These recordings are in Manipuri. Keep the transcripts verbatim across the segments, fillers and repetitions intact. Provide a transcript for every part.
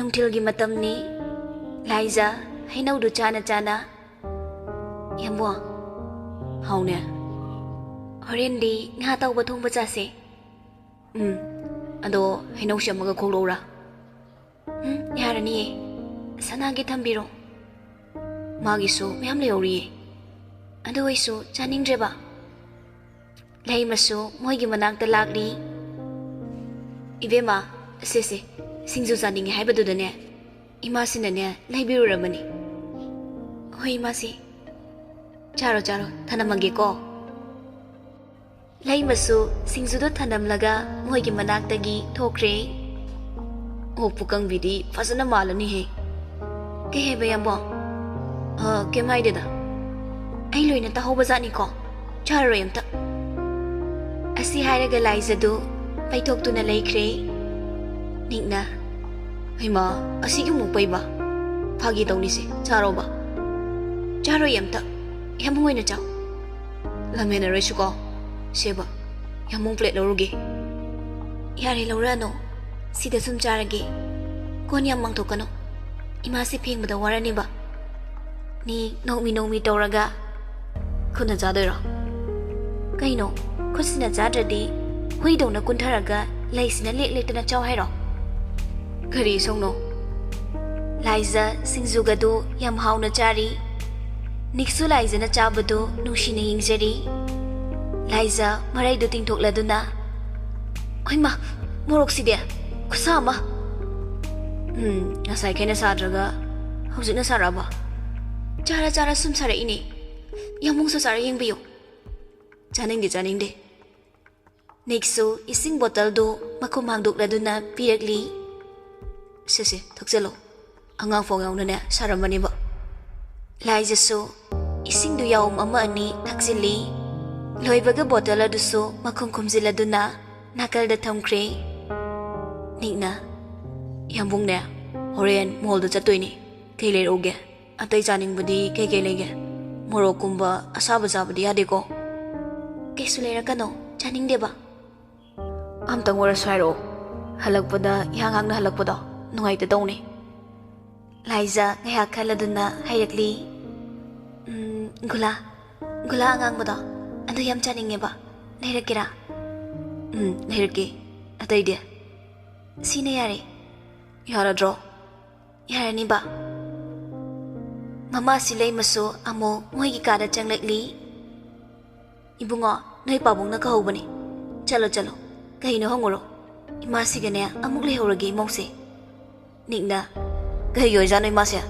ꯅꯨꯡꯊꯤꯜꯒꯤ ꯃꯇꯝꯅꯤ꯫ ꯂꯥꯏꯖ ꯍꯩꯅꯧꯗꯨ ꯆꯥꯅ ꯆꯥꯅ, "ꯌꯥꯝꯕꯣ, ꯍꯥꯎꯅꯦ꯫ ꯍꯣꯔꯦꯟꯗꯤ ꯉꯥ ꯇꯧꯕ ꯊꯣꯡꯕ ꯆꯥꯁꯦ꯫ ꯎꯝ, ꯑꯗꯣ ꯍꯩꯅꯧꯁꯦ ꯑꯃꯒ ꯈꯣꯛꯂꯛꯎꯔꯥ?" "ꯎꯝ, ꯌꯥꯔꯅꯤꯌꯦ꯫ ꯁꯅꯥꯒꯤ ꯊꯝꯕꯤꯔꯣ꯫ ꯃꯥꯒꯤꯁꯨ ꯃꯌꯥꯝ ꯂꯩꯍꯧꯔꯤꯌꯦ꯫ ꯑꯗꯨ ꯑꯣꯏꯁꯨ ꯆꯥꯅꯤꯡꯗ꯭ꯔꯦꯕ꯫" ꯂꯩꯃꯁꯨ ꯃꯣꯏꯒꯤ ꯃꯅꯥꯛꯇ ꯂꯥꯛꯂꯤ꯫ "ꯏꯕꯦꯝꯃ, ꯁꯦ ꯁꯦ, ꯁꯤꯡꯖꯨ ꯆꯥꯅꯤꯡꯉꯦ ꯍꯥꯏꯕꯗꯨꯗꯅꯦ, ꯏꯃꯥꯁꯤꯅꯅꯦ ꯂꯩꯕꯤꯔꯨꯔꯕꯅꯤ꯫" "ꯍꯣꯏ ꯏꯃꯥꯁꯤ, ꯆꯥꯔꯣ ꯆꯥꯔꯣ, ꯊꯅꯝꯃꯒꯦꯀꯣ꯫" ꯂꯩꯃꯁꯨ ꯁꯤꯡꯖꯨꯗꯣ ꯊꯅꯝꯂꯒ ꯃꯣꯏꯒꯤ ꯃꯅꯥꯛꯇꯒꯤ ꯊꯣꯛꯈ꯭ꯔꯦ꯫ "ꯑꯣ, ꯄꯨꯀꯪꯕꯤꯗꯤ ꯐꯖꯅ ꯃꯥꯜꯂꯅꯤꯍꯦ꯫" "ꯀꯩ ꯍꯥꯏꯕ, ꯌꯥꯝꯕꯣ?" "ꯑ, ꯀꯩꯝ ꯍꯥꯏꯗꯦꯗ꯫ ꯑꯩ ꯂꯣꯏꯅ ꯇꯥꯍꯧꯕ ꯖꯥꯠꯅꯤꯀꯣ꯫ ꯆꯥꯔꯔꯣꯏ ꯑꯝꯇ꯫" ꯑꯁꯤ ꯍꯥꯏꯔꯒ ꯂꯥꯏꯖꯗꯨ ꯄꯩꯊꯣꯛꯇꯨꯅ ꯂꯩꯈ꯭ꯔꯦ꯫ ꯅꯤꯛꯅ, "ꯍꯩꯃꯥ, ꯑꯁꯤꯒꯤ ꯑꯃꯨꯛ ꯄꯩꯕ? ꯐꯥꯒꯤ ꯇꯧꯅꯤꯁꯦ, ꯆꯥꯔꯣꯕ꯫" "ꯆꯥꯔꯣꯏ ꯑꯝꯇ, ꯌꯥꯝꯕꯨꯡ ꯑꯣꯏꯅ ꯆꯥꯎ꯫" "ꯂꯝꯍꯦꯟꯅꯔꯣꯏꯁꯤꯀꯣ꯫ ꯁꯦꯕ, ꯌꯥꯝꯕꯨꯡ ꯄ꯭ꯂꯦꯠ ꯂꯧꯔꯨꯒꯦ꯫" "ꯌꯥꯔꯦ, ꯂꯧꯔꯛꯑꯅꯨ꯫ ꯁꯤꯗ ꯁꯨꯝ ꯆꯥꯔꯒꯦ꯫ ꯀꯣꯟ ꯌꯥꯝ ꯃꯥꯡꯊꯣꯛꯀꯅꯨ꯫ ꯏꯃꯥꯁꯦ ꯐꯦꯡꯕꯗ ꯋꯥꯔꯅꯦꯕ꯫" ꯅꯤꯛ ꯅꯣꯛꯃꯤ ꯅꯣꯛꯃꯤ ꯇꯧꯔꯒ, "ꯈꯨꯠꯅ ꯆꯥꯗꯣꯏꯔꯣ? ꯀꯩꯅꯣ, ꯈꯨꯠꯁꯤꯅ ꯆꯥꯗ꯭ꯔꯗꯤ ꯍꯨꯏꯗꯧꯅ ꯀꯨꯟꯊꯔꯒ ꯂꯩꯁꯤꯅ ꯂꯦꯛ ꯂꯦꯛꯇꯅ ꯆꯥꯎ ꯍꯥꯏꯔꯣ?" "ꯀꯔꯤ ꯏꯁꯧꯅꯣ?" ꯂꯥꯏꯖ ꯁꯤꯡꯖꯨꯒꯗꯨ ꯌꯥꯝ ꯍꯥꯎꯅ ꯆꯥꯔꯤ꯫ ꯅꯤꯛꯁꯨ ꯂꯥꯏꯖꯅ ꯆꯥꯕꯗꯨ ꯅꯨꯡꯁꯤꯅ ꯌꯦꯡꯖꯔꯤ꯫ ꯂꯥꯏꯖ ꯃꯔꯩꯗꯨ ꯇꯤꯡꯊꯣꯛꯂꯗꯨꯅ, "ꯍꯩꯃꯥ, ꯃꯣꯔꯣꯛꯁꯤꯗꯤ ꯈꯨꯠꯁꯥ ꯑꯃ!" "ꯎꯝ, ꯉꯁꯥꯏ ꯈꯩꯅ ꯁꯥꯗ꯭ꯔꯒ ꯍꯧꯖꯤꯛꯅ ꯁꯥꯔꯛꯑꯕ?" "ꯆꯥꯔ ꯆꯥꯔ ꯁꯨꯝ ꯁꯥꯔꯛꯏꯅꯦ꯫ ꯌꯥꯝꯕꯨꯡꯁꯨ ꯆꯥꯔ ꯌꯦꯡꯕꯤꯌꯨ꯫" "ꯆꯥꯅꯤꯡꯗꯦ, ꯆꯥꯅꯤꯡꯗꯦ꯫" ꯅꯤꯛꯁꯨ ꯏꯁꯤꯡ ꯕꯣꯇꯜꯗꯨ ꯃꯈꯨꯝ ꯍꯥꯡꯗꯣꯛꯂꯗꯨꯅ ꯄꯤꯔꯛꯂꯤ꯫ "ꯁꯦ ꯁꯦ, ꯊꯛꯆꯜꯂꯣ꯫ ꯑꯉꯥꯡ ꯐꯥꯎ ꯌꯥꯎꯅꯅꯦ ꯁꯥꯔꯝꯃꯅꯦꯕ꯫" ꯂꯥꯏꯖꯁꯨ ꯏꯁꯤꯡꯗꯨ ꯌꯥꯎꯝ ꯑꯃ ꯑꯅꯤ ꯊꯛꯆꯤꯜꯂꯤ꯫ ꯂꯣꯏꯕꯒ ꯕꯣꯇꯜ ꯑꯗꯨꯁꯨ ꯃꯈꯨꯝ ꯈꯨꯝꯖꯤꯜꯂꯗꯨꯅ ꯅꯥꯀꯜꯗ ꯊꯝꯈ꯭ꯔꯦ꯫ ꯅꯤꯛꯅ, "ꯌꯥꯝꯕꯨꯡꯅꯦ, ꯍꯣꯔꯦꯟ ꯃꯣꯜꯗ ꯆꯠꯇꯣꯏꯅꯤ꯫ ꯀꯩ ꯂꯩꯔꯛꯎꯒꯦ? ꯑꯇꯩ ꯆꯥꯅꯤꯡꯕꯗꯤ ꯀꯩ ꯀꯩ ꯂꯩꯒꯦ? ꯃꯣꯔꯣꯛꯀꯨꯝꯕ ꯑꯁꯥꯕ ꯆꯥꯕꯗꯤ ꯌꯥꯗꯦꯀꯣ꯫" "ꯀꯩꯁꯨ ꯂꯩꯔꯛꯀꯅꯣ, ꯆꯥꯅꯤꯡꯗꯦꯕ꯫" "ꯑꯝꯇꯪ ꯑꯣꯏꯔꯁꯨ ꯍꯥꯏꯔꯛꯑꯣ, ꯍꯜꯂꯛꯄꯗ ꯏꯍꯥꯡ ꯍꯥꯡꯅ ꯍꯜꯂꯛꯄꯗꯣ꯫" ꯅꯨꯡꯉꯥꯏꯇꯗꯧꯅꯤ꯫ ꯂꯥꯏꯖ ꯉꯥꯏꯍꯥꯛ ꯈꯜꯂꯗꯨꯅ ꯍꯥꯏꯔꯛꯂꯤ, "ꯎꯝ, ꯒꯨꯂꯥ, ꯒꯨꯂꯥ ꯑꯉꯥꯡꯕꯗꯣ, ꯑꯗꯨ ꯌꯥꯝ ꯆꯥꯅꯤꯡꯉꯦꯕ꯫ ꯂꯩꯔꯛꯀꯦꯔꯥ?" "ꯎꯝ, ꯂꯩꯔꯛꯀꯦ꯫ ꯑꯇꯩꯗꯤ?" "ꯁꯤꯅ ꯌꯥꯔꯦ꯫" "ꯌꯥꯔꯗ꯭ꯔꯣ?" "ꯌꯥꯔꯅꯤꯕ꯫" ꯃꯃꯥꯁꯤ ꯂꯩꯃꯁꯨ ꯑꯃꯨꯛ ꯃꯣꯏꯒꯤ ꯀꯥꯗ ꯆꯪꯂꯛꯂꯤ꯫ "ꯏꯕꯨꯡꯉꯣ, ꯅꯣꯏ ꯄꯥꯕꯨꯡꯅ ꯀꯧꯍꯧꯕꯅꯦ꯫ ꯆꯠꯂꯣ, ꯆꯠꯂꯣ꯫ ꯀꯩꯅꯣ ꯍꯪꯉꯨꯔꯣ꯫ ꯏꯃꯥꯁꯤꯒꯅꯦ ꯑꯃꯨꯛ ꯂꯩꯍꯧꯔꯒꯦ ꯏꯃꯧꯁꯦ꯫" ꯅꯤꯛꯅ, "ꯀꯩꯒꯤ ꯑꯣꯏꯖꯥꯠꯅꯣ ꯏꯃꯥꯁꯦ?"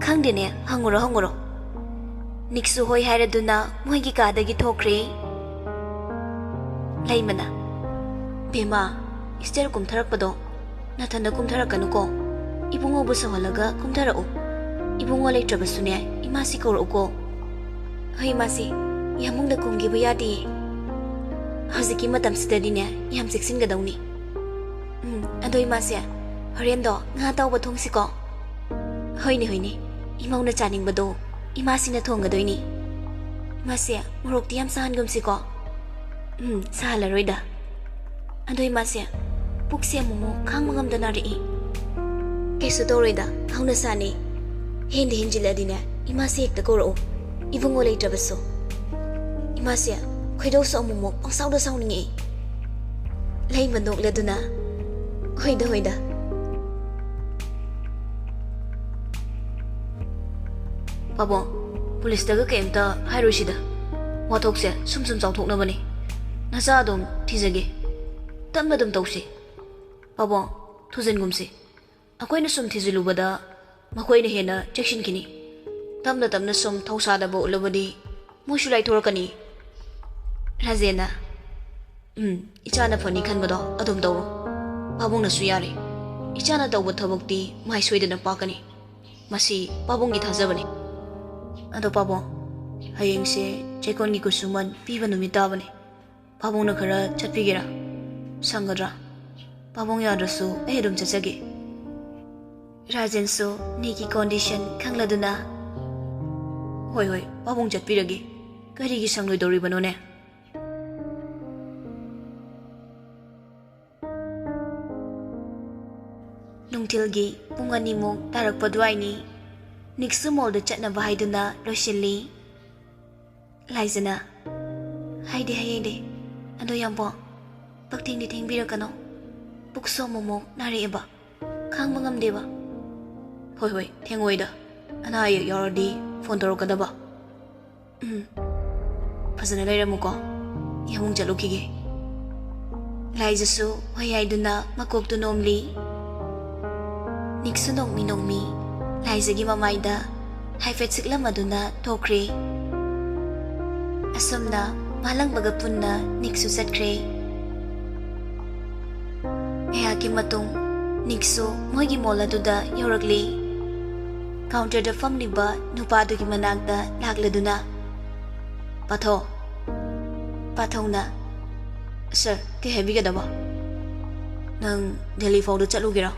"ꯈꯪꯗꯦꯅꯦ, ꯍꯪꯉꯨꯔꯣ, ꯍꯪꯉꯨꯔꯣ꯫" ꯅꯤꯛꯁꯨ ꯍꯣꯏ ꯍꯥꯏꯔꯗꯨꯅ ꯃꯣꯏꯒꯤ ꯀꯥꯗꯒꯤ ꯊꯣꯛꯈ꯭ꯔꯦ꯫ ꯂꯩꯃꯅ, "ꯕꯦꯝꯃ, ꯁ꯭ꯇꯦꯌꯔ ꯀꯨꯝꯊꯔꯛꯄꯗꯣ ꯅꯊꯟꯗ ꯀꯨꯝꯊꯔꯛꯀꯅꯨꯀꯣ꯫ ꯏꯕꯨꯡꯉꯣꯕꯨ ꯁꯧꯍꯜꯂꯒ ꯀꯨꯝꯊꯔꯛꯎ꯫ ꯏꯕꯨꯡꯉꯣ ꯂꯩꯇ꯭ꯔꯕꯁꯨꯅꯦ, ꯏꯃꯥꯁꯤ ꯀꯧꯔꯛꯎꯀꯣ꯫" "ꯍꯣꯏ ꯏꯃꯥꯁꯤ, ꯌꯥꯃꯨꯡꯗ ꯀꯨꯝꯒꯦꯕꯨ ꯌꯥꯗꯤꯌꯦ꯫ ꯍꯧꯖꯤꯛꯀꯤ ꯃꯇꯝꯁꯤꯗꯗꯤꯅꯦ ꯌꯥꯝ ꯆꯦꯛꯁꯤꯟꯒꯗꯧꯅꯤ꯫ ꯎꯝ, ꯑꯗꯣ ꯏꯃꯥꯁꯦ, ꯍꯣꯔꯦꯟꯗꯣ ꯉꯥ ꯑꯇꯥꯎꯕ ꯊꯣꯡꯁꯤꯀꯣ꯫" "ꯍꯣꯏꯅꯦ, ꯍꯣꯏꯅꯦ, ꯏꯃꯧꯅ ꯆꯥꯅꯤꯡꯕꯗꯣ ꯏꯃꯥꯁꯤꯅ ꯊꯣꯡꯒꯗꯣꯏꯅꯤ꯫ ꯏꯃꯥꯁꯦ, ꯃꯣꯔꯣꯛꯇꯤ ꯌꯥꯝ ꯁꯥꯍꯟꯒꯨꯝꯁꯤꯀꯣ꯫" "ꯎꯝ, ꯁꯥꯍꯜꯂꯔꯣꯏꯗ꯫ ꯑꯗꯣ ꯏꯃꯥꯁꯦ, ꯄꯨꯛꯁꯦ ꯑꯃꯨꯛꯃꯨꯛ ꯈꯥꯡꯕ ꯉꯝꯗ ꯅꯥꯔꯛꯏ꯫" "ꯀꯩꯁꯨ ꯇꯧꯔꯣꯏꯗ, ꯍꯧꯅ ꯁꯥꯅꯤ꯫ ꯍꯦꯟꯗ ꯍꯦꯟꯖꯤꯜꯂꯗꯤꯅꯦ, ꯏꯃꯥꯁꯦ ꯍꯦꯛꯇ ꯀꯧꯔꯛꯎ, ꯏꯕꯨꯡꯉꯣ ꯂꯩꯇ꯭ꯔꯕꯁꯨ꯫ ꯏꯃꯥꯁꯦ, ꯈꯣꯏꯗꯧꯁꯨ ꯑꯃꯨꯛꯃꯨꯛ ꯄꯪꯁꯥꯎꯗ ꯁꯥꯎꯅꯤꯡꯉꯛꯏ꯫" ꯂꯩꯃ ꯅꯣꯛꯂꯗꯨꯅ, "ꯍꯣꯏꯗ, ꯍꯣꯏꯗ꯫" "ꯄꯥꯕꯨꯡ, ꯄꯨꯂꯤꯁꯇꯒ ꯀꯩꯝꯇ ꯍꯥꯏꯔꯣꯏꯁꯤꯗ꯫ ꯋꯥꯊꯣꯛꯁꯦ ꯁꯨꯝ ꯁꯨꯝ ꯆꯥꯎꯊꯣꯛꯅꯕꯅꯤ꯫ ꯅꯆꯥ ꯑꯗꯨꯝ ꯊꯤꯖꯒꯦ꯫ ꯇꯞꯅ ꯑꯗꯨꯝ ꯇꯧꯁꯤ꯫ ꯄꯥꯕꯨꯡ, ꯊꯨꯖꯤꯟꯒꯨꯝꯁꯤ꯫ ꯑꯩꯈꯣꯏꯅ ꯁꯨꯝ ꯊꯤꯖꯤꯜꯂꯨꯕꯗ ꯃꯈꯣꯏꯅ ꯍꯦꯟꯅ ꯆꯦꯛꯁꯤꯟꯈꯤꯅꯤ꯫ ꯇꯞꯅ ꯇꯞꯅ ꯁꯨꯝ ꯊꯧꯁꯥꯗꯕ ꯎꯠꯂꯕꯗꯤ ꯃꯣꯏꯁꯨ ꯂꯥꯏꯊꯣꯔꯛꯀꯅꯤ꯫" ꯔꯥꯖꯦꯟꯅ, "ꯎꯝ, ꯏꯆꯥꯅ ꯐꯅꯤ ꯈꯟꯕꯗꯣ ꯑꯗꯨꯝ ꯇꯧꯔꯣ꯫ ꯄꯥꯕꯨꯡꯅꯁꯨ ꯌꯥꯔꯦ꯫ ꯏꯆꯥꯅ ꯇꯧꯕ ꯊꯕꯛꯇꯤ ꯃꯥꯏ ꯁꯣꯏꯗꯅ ꯄꯥꯛꯀꯅꯤ꯫ ꯃꯁꯤ ꯄꯥꯕꯨꯡꯒꯤ ꯊꯥꯖꯕꯅꯤ꯫ ꯑꯗꯣ ꯄꯥꯕꯨꯡ, ꯍꯌꯦꯡꯁꯦ ꯆꯦꯛꯀꯣꯟꯒꯤ ꯈꯨꯠꯁꯨꯃꯟ ꯄꯤꯕ ꯅꯨꯃꯤꯠ ꯇꯥꯕꯅꯤ꯫ ꯄꯥꯕꯨꯡꯅ ꯈꯔ ꯆꯠꯄꯤꯒꯦꯔꯥ? ꯁꯪꯒꯗ꯭ꯔꯥ? ꯄꯥꯕꯨꯡ ꯌꯥꯗ꯭ꯔꯁꯨ ꯑꯩ ꯑꯗꯨꯝ ꯆꯠꯆꯒꯦ꯫" ꯔꯥꯖꯦꯟꯁꯨ ꯅꯤꯒꯤ ꯀꯣꯟꯗꯤꯁꯟ ꯈꯪꯂꯗꯨꯅ, "ꯍꯣꯏ, ꯍꯣꯏ, ꯄꯥꯕꯨꯡ ꯆꯠꯄꯤꯔꯒꯦ꯫ ꯀꯔꯤꯒꯤ ꯁꯪꯂꯣꯏꯗꯧꯔꯤꯕꯅꯣꯅꯦ?" ꯅꯨꯡꯊꯤꯜꯒꯤ ꯄꯨꯡ ꯑꯅꯤꯃꯨꯛ ꯇꯥꯔꯛꯄ ꯑꯗꯨꯋꯥꯏꯅꯤ꯫ ꯅꯤꯛꯁꯨ ꯃꯣꯜꯗ ꯆꯠꯅꯕ ꯍꯥꯏꯗꯨꯅ ꯂꯣꯏꯁꯤꯜꯂꯤ꯫ ꯂꯥꯏꯖꯅ, "ꯍꯥꯏꯗꯤ ꯍꯌꯦꯡꯗꯤ, ꯑꯗꯣ ꯌꯥꯝꯕꯣ, ꯄꯛꯊꯦꯡꯗꯤ ꯊꯦꯡꯕꯤꯔꯛꯀꯅꯣ꯫ ꯄꯨꯛꯁꯨ ꯑꯃꯨꯛꯃꯨꯛ ꯅꯥꯔꯛꯑꯦꯕ, ꯈꯥꯡꯕ ꯉꯝꯗꯦꯕ꯫" "ꯍꯣꯏ ꯍꯣꯏ, ꯊꯦꯡꯉꯣꯏꯗ꯫ ꯑꯅꯥ ꯑꯌꯦꯛ ꯌꯥꯎꯔꯗꯤ ꯐꯣꯟ ꯇꯧꯔꯛꯀꯗꯕ꯫" "ꯎꯝ, ꯐꯖꯅ ꯂꯩꯔꯝꯃꯨꯀꯣ, ꯑꯩ ꯑꯃꯨꯛ ꯆꯠꯂꯨꯈꯤꯒꯦ꯫" ꯂꯥꯏꯖꯁꯨ ꯍꯣꯏ ꯍꯥꯏꯗꯨꯅ ꯃꯀꯣꯛꯇꯨ ꯅꯣꯝꯂꯤ꯫ ꯅꯤꯛꯁꯨ ꯅꯣꯡꯃꯤ ꯅꯣꯡꯃꯤ ꯂꯥꯏꯖꯒꯤ ꯃꯃꯥꯏꯗ ꯍꯥꯏꯐꯦꯠ ꯁꯤꯛꯂꯝꯃꯗꯨꯅ ꯊꯣꯛꯈ꯭ꯔꯦ꯫ ꯑꯁꯨꯝꯅ ꯃꯥꯂꯪꯕꯒ ꯄꯨꯟꯅ ꯅꯤꯛꯁꯨ ꯆꯠꯈ꯭ꯔꯦ꯫ ꯉꯥꯏꯍꯥꯛꯀꯤ ꯃꯇꯨꯡ ꯅꯤꯛꯁꯨ ꯃꯣꯏꯒꯤ ꯃꯣꯜ ꯑꯗꯨꯗ ꯌꯧꯔꯛꯂꯤ꯫ ꯀꯥꯎꯟꯇꯔꯗ ꯐꯝꯂꯤꯕ ꯅꯨꯄꯥꯗꯨꯒꯤ ꯃꯅꯥꯛꯇ ꯂꯥꯛꯂꯗꯨꯅ, "ꯄꯥꯊꯧ꯫" ꯄꯥꯊꯧꯅ, "ꯁꯥꯔ, ꯀꯩ ꯍꯥꯏꯕꯤꯒꯗꯕ?" "ꯅꯪ ꯗꯦꯜꯂꯤ ꯐꯥꯎꯗ ꯆꯠꯂꯨꯒꯦꯔꯥ?"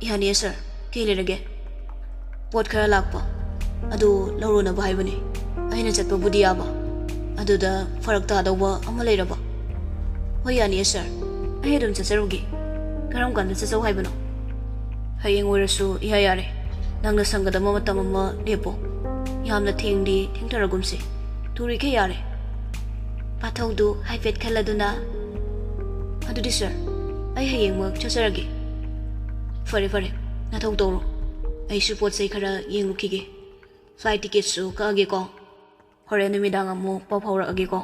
"ꯌꯥꯅꯤꯌꯦ ꯁꯥꯔ, ꯀꯩ ꯂꯩꯔꯒꯦ?" "ꯄꯣꯠ ꯈꯔ ꯂꯥꯛꯄ, ꯑꯗꯨ ꯂꯧꯔꯨꯅꯕ ꯍꯥꯏꯕꯅꯤ꯫ ꯑꯩꯅ ꯆꯠꯄꯕꯨꯗꯤ ꯌꯥꯕ, ꯑꯗꯨꯗ ꯐꯔꯛ ꯇꯥꯗꯧꯕ ꯑꯃ ꯂꯩꯔꯕ?" "ꯍꯣꯏ, ꯌꯥꯅꯤꯌꯦ ꯁꯥꯔ, ꯑꯩ ꯑꯗꯨꯝ ꯆꯠꯆꯔꯨꯒꯦ꯫ ꯀꯔꯝ ꯀꯥꯟꯗ ꯆꯠꯆꯧ ꯍꯥꯏꯕꯅꯣ?" "ꯍꯌꯦꯡ ꯑꯣꯏꯔꯁꯨ ꯏꯌꯥ ꯌꯥꯔꯦ꯫ ꯅꯪꯅ ꯁꯪꯒꯗꯕ ꯃꯇꯝ ꯑꯃ ꯂꯦꯞꯄꯣ꯫ ꯌꯥꯝꯅ ꯊꯦꯡꯗꯤ ꯊꯦꯡꯊꯔꯒꯨꯝꯁꯤ꯫ ꯊꯨꯔꯤꯈꯩ ꯌꯥꯔꯦ꯫" ꯄꯥꯊꯧꯗꯨ ꯍꯥꯏꯐꯦꯠ ꯈꯜꯂꯗꯨꯅ, "ꯑꯗꯨꯗꯤ ꯁꯥꯔ, ꯑꯩ ꯍꯌꯦꯡꯃꯛ ꯆꯠꯆꯔꯒꯦ꯫" "ꯐꯔꯦ ꯐꯔꯦ, ꯅꯊꯧ ꯇꯧꯔꯣ꯫ ꯑꯩꯁꯨ ꯄꯣꯠ ꯆꯩ ꯈꯔ ꯌꯦꯡꯂꯨꯈꯤꯒꯦ꯫ ꯐ꯭ꯂꯥꯏꯠ ꯇꯤꯀꯦꯠꯁꯨ ꯀꯛꯑꯒꯦꯀꯣ꯫ ꯍꯣꯔꯦꯟ ꯅꯨꯃꯤꯗꯥꯡ ꯑꯃꯨꯛ ꯄꯥꯎ ꯐꯥꯎꯔꯛꯑꯒꯦꯀꯣ꯫"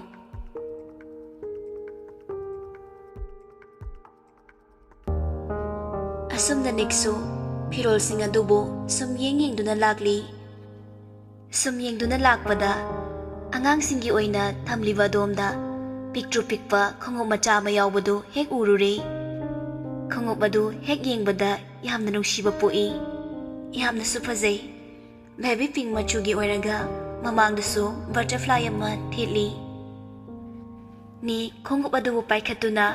ꯑꯁꯨꯝꯅ ꯅꯤꯛꯁꯨ ꯐꯤꯔꯣꯜꯁꯤꯡ ꯑꯗꯨꯕꯨ ꯁꯨꯝ ꯌꯦꯡ ꯌꯦꯡꯗꯨꯅ ꯂꯥꯛꯂꯤ꯫ ꯁꯨꯝ ꯌꯦꯡꯗꯨꯅ ꯂꯥꯛꯄꯗ ꯑꯉꯥꯡꯁꯤꯡꯒꯤ ꯑꯣꯏꯅ ꯊꯝꯂꯤꯕ ꯑꯗꯣꯝꯗ ꯄꯤꯛꯇ꯭ꯔꯨ ꯄꯤꯛꯄ ꯈꯣꯡꯎꯞ ꯃꯆꯥ ꯑꯃ ꯌꯥꯎꯕꯗꯨ ꯍꯦꯛ ꯎꯔꯨꯔꯦ꯫ ꯈꯣꯡꯎꯞ ꯑꯗꯨ ꯍꯦꯛ ꯌꯦꯡꯕꯗ ꯌꯥꯝꯅ ꯅꯨꯡꯁꯤꯕ ꯄꯣꯛꯏ꯫ ꯌꯥꯝꯅꯁꯨ ꯐꯖꯩ꯫ ꯕꯦꯕꯤ ꯄꯤꯡ ꯃꯆꯨꯒꯤ ꯑꯣꯏꯔꯒ ꯃꯃꯥꯡꯗꯁꯨ ꯕꯇꯔꯐ꯭ꯂꯥꯏ ꯑꯃ ꯊꯦꯠꯂꯤ꯫ ꯅꯤꯛ ꯈꯣꯡꯎꯞ ꯑꯗꯨꯕꯨ ꯄꯥꯏꯈꯠꯇꯨꯅ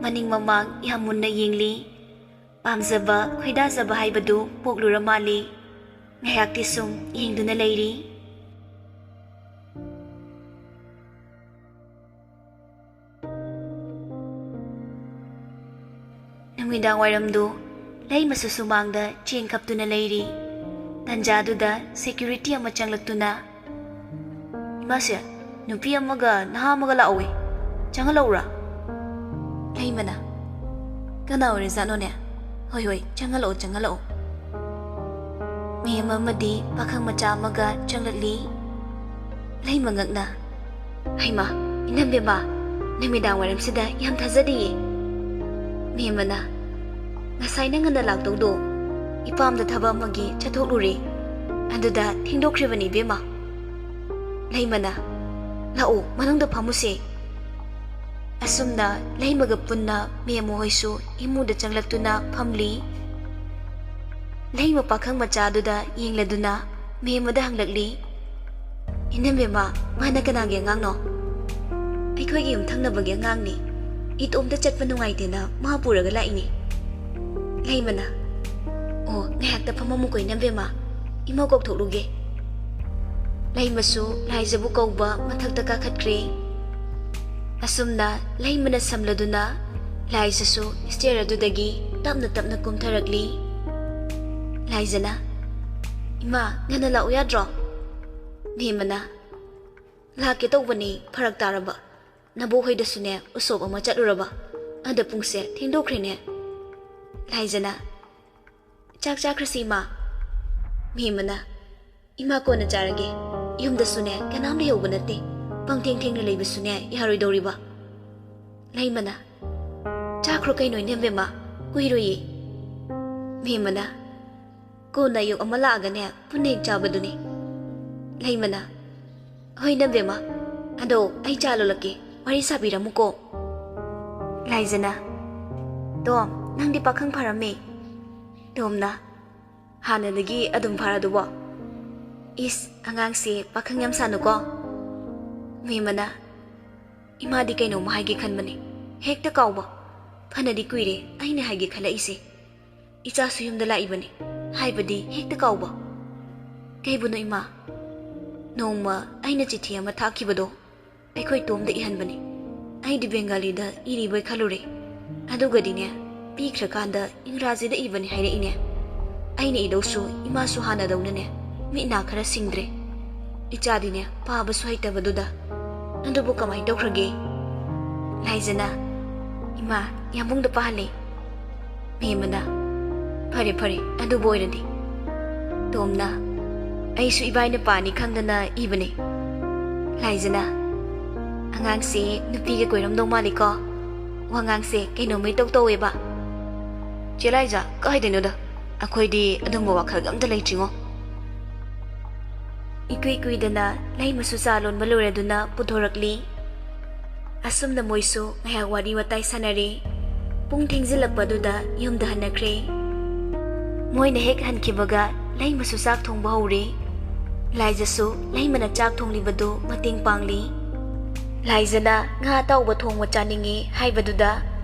ꯃꯅꯤꯡ ꯃꯃꯥꯡ ꯌꯥꯝ ꯃꯨꯟꯅ ꯌꯦꯡꯂꯤ꯫ ꯄꯥꯝꯖꯕ, ꯈꯣꯏꯗꯥꯖꯕ ꯍꯥꯏꯕꯗꯨ ꯄꯣꯛꯂꯨꯔ ꯃꯥꯜꯂꯤ꯫ ꯉꯥꯏꯍꯥꯛꯇꯤ ꯁꯨꯝ ꯌꯦꯡꯗꯨꯅ ꯂꯩꯔꯤ꯫ ꯅꯨꯃꯤꯗꯥꯡ ꯋꯥꯏꯔꯝꯗꯨ ꯂꯩꯃꯁꯨ ꯁꯨꯃꯥꯡꯗ ꯆꯦꯡ ꯈꯞꯇꯨꯅ ꯂꯩꯔꯤ꯫ ꯇꯟꯖꯥꯗꯨꯗ ꯁꯦꯀ꯭ꯌꯨꯔꯤꯇꯤ ꯑꯃ ꯆꯪꯂꯛꯇꯨꯅ, "ꯏꯃꯥꯁꯦ, ꯅꯨꯄꯤ ꯑꯃꯒ ꯅꯍꯥ ꯑꯃꯒ ꯂꯥꯛꯍꯧꯋꯦ, ꯆꯪꯍꯜꯂꯛꯎꯔꯥ?" ꯂꯩꯃꯅ, "ꯀꯅꯥ ꯑꯣꯏꯔꯖꯥꯠꯅꯣꯅꯦ? ꯍꯣꯏ ꯍꯣꯏ, ꯆꯪꯍꯜꯂꯛꯑꯣ, ꯆꯪꯍꯜꯂꯛꯑꯣ"꯫ ꯃꯦꯝ ꯑꯃꯗꯤ ꯄꯥꯈꯪ ꯃꯆꯥ ꯑꯃꯒ ꯆꯪꯂꯛꯂꯤ꯫ ꯂꯩꯃ ꯉꯛꯅ, "ꯍꯩꯃꯥ, ꯏꯅꯝꯕꯦꯝꯃ, ꯅꯨꯃꯤꯗꯥꯡ ꯋꯥꯏꯔꯝꯁꯤꯗ ꯌꯥꯝ ꯊꯥꯖꯗꯤꯌꯦ"꯫ ꯃꯦꯝꯃꯅ, "ꯉꯁꯥꯏ ꯅꯪ ꯉꯟꯅ ꯂꯥꯛꯇꯧꯗꯣ ꯏꯄꯥꯝꯗ ꯊꯕꯛ ꯑꯃꯒꯤ ꯆꯠꯊꯣꯛꯂꯨꯔꯦ, ꯑꯗꯨꯗ ꯊꯦꯡꯗꯣꯛꯈ꯭ꯔꯤꯕꯅꯤ ꯏꯕꯦꯝꯃ"꯫ ꯂꯩꯃꯅ, "ꯂꯥꯛꯑꯣ, ꯃꯅꯨꯡꯗ ꯐꯝꯃꯨꯁꯦ"꯫ ꯑꯁꯨꯝꯅ ꯂꯩꯃꯒ ꯄꯨꯟꯅ ꯃꯦꯝꯃ ꯍꯣꯏꯁꯨ ꯏꯃꯨꯡꯗ ꯆꯪꯂꯛꯇꯨꯅ ꯐꯝꯂꯤ꯫ ꯂꯩꯃ ꯄꯥꯈꯪ ꯃꯆꯥꯗꯨꯗ ꯌꯦꯡꯂꯗꯨꯅ ꯃꯦꯝꯃꯗ ꯍꯪꯂꯛꯂꯤ, "ꯏꯅꯝꯕꯦꯝꯃ, ꯃꯥꯅ ꯀꯅꯥꯒꯤ ꯑꯉꯥꯡꯅꯣ?" "ꯑꯩꯈꯣꯏꯒꯤ ꯌꯨꯝꯊꯪꯅꯕꯒꯤ ꯑꯉꯥꯡꯅꯤ꯫ ꯏꯇꯣꯝꯇ ꯆꯠꯄ ꯅꯨꯡꯉꯥꯏꯇꯦꯅ ꯃꯥ ꯄꯨꯔꯒ ꯂꯥꯛꯏꯅꯤ"꯫ ꯂꯩꯃꯅ, "ꯑꯣ, ꯉꯥꯏꯍꯥꯛꯇ ꯐꯝꯃꯝꯃꯨꯀꯣ ꯏꯅꯝꯕꯦꯝꯃ, ꯏꯃꯧ ꯀꯧꯊꯣꯛꯂꯨꯒꯦ"꯫ ꯂꯩꯃꯁꯨ ꯂꯥꯏꯖꯕꯨ ꯀꯧꯕ ꯃꯊꯛꯇ ꯀꯥꯈꯠꯈ꯭ꯔꯦ꯫ ꯑꯁꯨꯝꯅ ꯂꯩꯃꯅ ꯁꯝꯂꯗꯨꯅ ꯂꯥꯏꯖꯁꯨ ꯁ꯭ꯇꯦꯌꯔ ꯑꯗꯨꯗꯒꯤ ꯇꯞꯅ ꯇꯞꯅ ꯀꯨꯝꯊꯔꯛꯂꯤ꯫ ꯂꯥꯏꯖꯅ, "ꯏꯃꯥ, ꯉꯟꯅ ꯂꯥꯛꯎ ꯌꯥꯗ꯭ꯔꯣ?" ꯃꯦꯝꯃꯅ, "ꯂꯥꯛꯀꯦ ꯇꯧꯕꯅꯤ, ꯐꯔꯛ ꯇꯥꯔꯕ꯫ ꯅꯕꯣꯛ ꯍꯣꯏꯗꯁꯨꯅꯦ ꯎꯁꯣꯞ ꯑꯃ ꯆꯠꯂꯨꯔꯕ꯫ ꯑꯗ ꯄꯨꯡꯁꯦ ꯊꯦꯡꯗꯣꯛꯈ꯭ꯔꯦꯅꯦ"꯫ ꯂꯥꯏꯖꯅ, "ꯆꯥꯛ ꯆꯥꯈ꯭ꯔꯁꯤ ꯏꯃꯥ"꯫ ꯃꯦꯝꯃꯅ, "ꯏꯃꯥ ꯀꯣꯟꯅ ꯆꯥꯔꯒꯦ꯫ ꯌꯨꯝꯗꯁꯨꯅꯦ ꯀꯅꯥꯝ ꯂꯩꯍꯧꯕ ꯅꯠꯇꯦ꯫ ꯄꯪꯊꯦꯡ ꯊꯦꯡꯅ ꯂꯩꯕꯁꯨꯅꯦ ꯌꯥꯔꯣꯏꯗꯧꯔꯤꯕ"꯫ ꯂꯩꯃꯅ, "ꯆꯥꯈ꯭ꯔꯣ ꯀꯩꯅꯣ ꯏꯅꯝꯕꯦꯝꯃ, ꯀꯨꯏꯔꯣꯏꯌꯦ"꯫ ꯃꯦꯝꯃꯅ, "ꯀꯣꯟꯅ ꯑꯌꯨꯛ ꯑꯃ ꯂꯥꯛꯑꯒꯅꯦ ꯄꯨꯟꯅ ꯍꯦꯛ ꯆꯥꯕꯗꯨꯅꯤ"꯫ ꯂꯩꯃꯅ, "ꯍꯣꯏ ꯏꯅꯝꯕꯦꯝꯃ, ꯑꯗꯣ ꯑꯩ ꯆꯥ ꯂꯣꯜꯂꯛꯀꯦ, ꯋꯥꯔꯤ ꯁꯥꯕꯤꯔꯝꯃꯨꯀꯣ"꯫ ꯂꯥꯏꯖꯅ, "ꯇꯣꯝ, ꯅꯪꯗꯤ ꯄꯥꯈꯪ ꯐꯥꯔꯝꯃꯦ"꯫ ꯇꯣꯝꯅ, "ꯍꯥꯟꯅꯗꯒꯤ ꯑꯗꯨꯝ ꯐꯥꯔꯗꯨꯕꯣ? ꯏꯁ, ꯑꯉꯥꯡꯁꯦ ꯄꯥꯈꯪ ꯌꯥꯝ ꯁꯥꯅꯨꯀꯣ"꯫ ꯃꯦꯝꯃꯅ, "ꯏꯃꯥꯗꯤ ꯀꯩꯅꯣꯝꯃ ꯍꯥꯏꯒꯦ ꯈꯟꯕꯅꯦ, ꯍꯦꯛꯇ ꯀꯥꯎꯕ꯫ ꯐꯅꯗꯤ ꯀꯨꯏꯔꯦ ꯑꯩꯅ ꯍꯥꯏꯒꯦ ꯈꯜꯂꯛꯏꯁꯦ꯫ ꯏꯆꯥꯁꯨ ꯌꯨꯝꯗ ꯂꯥꯛꯏꯕꯅꯤ, ꯍꯥꯏꯕꯗꯤ ꯍꯦꯛꯇ ꯀꯥꯎꯕ꯫ ꯀꯩꯕꯨꯅꯣ ꯏꯃꯥ?" "ꯅꯣꯡꯃ ꯑꯩꯅ ꯆꯤꯊꯤ ꯑꯃ ꯊꯥꯈꯤꯕꯗꯣ ꯑꯩꯈꯣꯏ ꯇꯣꯝꯗ ꯏꯍꯟꯕꯅꯤ꯫ ꯑꯩꯗꯤ ꯕꯦꯡꯒꯥꯂꯤꯗ ꯏꯔꯤꯕꯣꯏ ꯈꯜꯂꯨꯔꯦ꯫ ꯑꯗꯨꯒꯗꯤꯅꯦ"꯫ ꯄꯤꯈ꯭ꯔꯀꯥꯟꯗ ꯏꯪꯒ꯭ꯔꯥꯖꯤꯗ ꯏꯕꯅꯤ ꯍꯥꯏꯔꯛꯏꯅꯦ꯫ ꯑꯩꯅ ꯏꯗꯧꯁꯨ ꯏꯃꯥꯁꯨ ꯍꯥꯟꯅꯗꯧꯅꯅꯦ ꯃꯤꯠ ꯅꯥ ꯈꯔ ꯁꯤꯡꯗ꯭ꯔꯦ꯫ ꯏꯆꯥꯗꯤꯅꯦ ꯄꯥꯕꯁꯨ ꯍꯩꯇꯕꯗꯨꯗ꯫ ꯑꯗꯨꯕꯨ ꯀꯃꯥꯏꯅ ꯇꯧꯈ꯭ꯔꯒꯦ? ꯂꯥꯏꯖꯅ, "ꯏꯃꯥ, ꯌꯥꯝꯕꯨꯡꯗ ꯄꯥꯍꯜꯂꯦ꯫" ꯃꯦꯝꯃꯅ, "ꯐꯔꯦ ꯐꯔꯦ, ꯑꯗꯨꯕꯨ ꯑꯣꯏꯔꯗꯤ꯫" ꯇꯣꯝꯅ, "ꯑꯩꯁꯨ ꯏꯕꯥꯏꯅ ꯄꯥꯅꯤ ꯈꯪꯗꯅ ꯏꯕꯅꯦ꯫" ꯂꯥꯏꯖꯅ, "ꯑꯉꯥꯡꯁꯦ ꯅꯨꯄꯤꯒ ꯀꯣꯏꯔꯝꯗꯧ ꯃꯥꯜꯂꯤꯀꯣ꯫ ꯋꯥꯉꯥꯡꯁꯦ ꯀꯩꯅꯣꯝꯃ ꯏꯇꯧ ꯇꯧꯋꯦꯕ꯫" "ꯆꯦ ꯂꯥꯏꯖ, ꯀꯥꯏꯗꯩꯅꯣꯗ? ꯑꯩꯈꯣꯏꯗꯤ ꯑꯗꯨꯝꯕ ꯋꯥꯈꯜꯒ ꯑꯝꯇ ꯂꯩꯇ꯭ꯔꯤꯉꯣ꯫" ꯏꯀꯨꯏ ꯀꯨꯏꯗꯅ ꯂꯩꯃꯁꯨ ꯆꯥ ꯂꯣꯟꯕ ꯂꯣꯏꯔꯗꯨꯅ ꯄꯨꯊꯣꯔꯛꯂꯤ꯫ ꯑꯁꯨꯝꯅ ꯃꯣꯏꯁꯨ ꯉꯥꯏꯍꯥꯛ ꯋꯥꯔꯤ ꯋꯥꯇꯥꯏ ꯁꯥꯟꯅꯔꯦ꯫ ꯄꯨꯡ ꯊꯦꯡꯖꯤꯜꯂꯛꯄꯗꯨꯗ ꯌꯨꯝꯗ ꯍꯟꯅꯈ꯭ꯔꯦ꯫ ꯃꯣꯏꯅ ꯍꯦꯛ ꯍꯟꯈꯤꯕꯒ ꯂꯩꯃꯁꯨ ꯆꯥꯛ ꯊꯣꯡꯕ ꯍꯧꯔꯦ꯫ ꯂꯥꯏꯖꯁꯨ ꯂꯩꯃꯅ ꯆꯥꯛ ꯊꯣꯡꯂꯤꯕꯗꯨ ꯃꯇꯦꯡ ꯄꯥꯡꯂꯤ꯫ ꯂꯥꯏꯖꯅ ꯉꯥ ꯑꯇꯥꯎꯕ ꯊꯣꯡꯕ ꯆꯥꯅꯤꯡꯉꯤ ꯍꯥꯏꯕꯗꯨꯗ